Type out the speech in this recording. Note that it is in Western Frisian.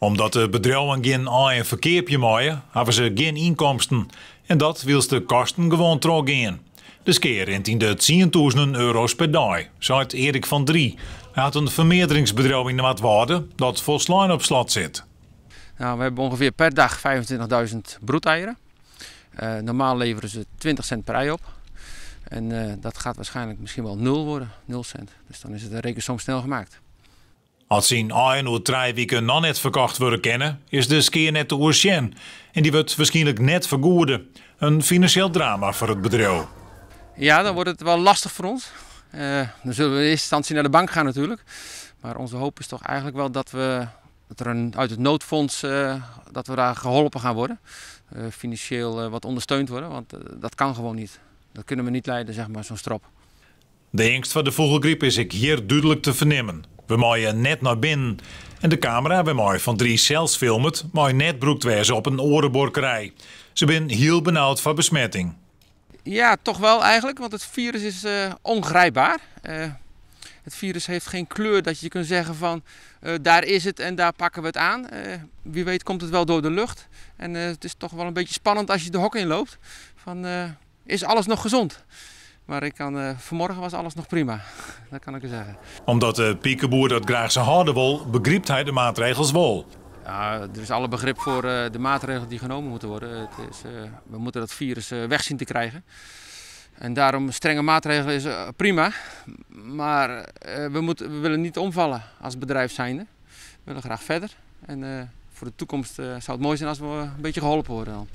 Omdat de bedriuwen gjin aaien ferkeapje meie, hawwe se gjin ynkomsten. En dat wylst de kosten gewoan trochgean. De skea rint yn de tsientûzenen euro's per dei, seit Erik van Drie. Hy hat in fermearderingsbedriuw yn Noardwâlde dat folslein op slot sit. Nou, we hebben ongeveer per dag 25.000 broedeieren. Normaal leveren ze 20 cent per ei op. En dat gaat waarschijnlijk misschien wel nul worden, 0 cent. Dus dan is het de rekensom snel gemaakt. As syn aaien oer 3 wiken noch net ferkocht wurde kinne, is de skea net te oersjen. En dy wurdt wierskynlik net fergoede. In finansjeel drama foar it bedriuw. Ja, dan wordt het wel lastig voor ons. Dan zullen we in eerste instantie naar de bank gaan natuurlijk. Maar onze hoop is toch eigenlijk wel dat we dat er een, uit het noodfonds, dat we daar geholpen gaan worden. Financieel wat ondersteund worden, want dat kan gewoon niet. Dat kunnen we niet lijden, zo'n strop. De eangst foar de fûgelgryp is ek hjir dúdlik te fernimmen. We meie net nei binnen. En de kamera wêrmei Van Drie sels filmet, mei net brûkt wêze op in oare buorkerij. Se binne hiel benaud foar besmetting. Ja, toch wel eigenlijk, want het virus is ongrijpbaar. Het virus heeft geen kleur dat je kunt zeggen van daar is het en daar pakken we het aan. Wie weet komt het wel door de lucht. En het is toch wel een beetje spannend als je de hok inloopt. Van is alles nog gezond? Maar vanmorgen was alles nog prima, dat kan ik u zeggen. Omdat de pikeboer dat graach sa hâlde wol, begrypt hy de maatregels wol. Ja, er is alle begrip voor de maatregelen die genomen moeten worden. We moeten dat virus weg zien te krijgen. En daarom strenge maatregelen is prima. Maar we willen niet omvallen als bedrijf zijnde. We willen graag verder. En voor de toekomst zou het mooi zijn als we een beetje geholpen worden dan.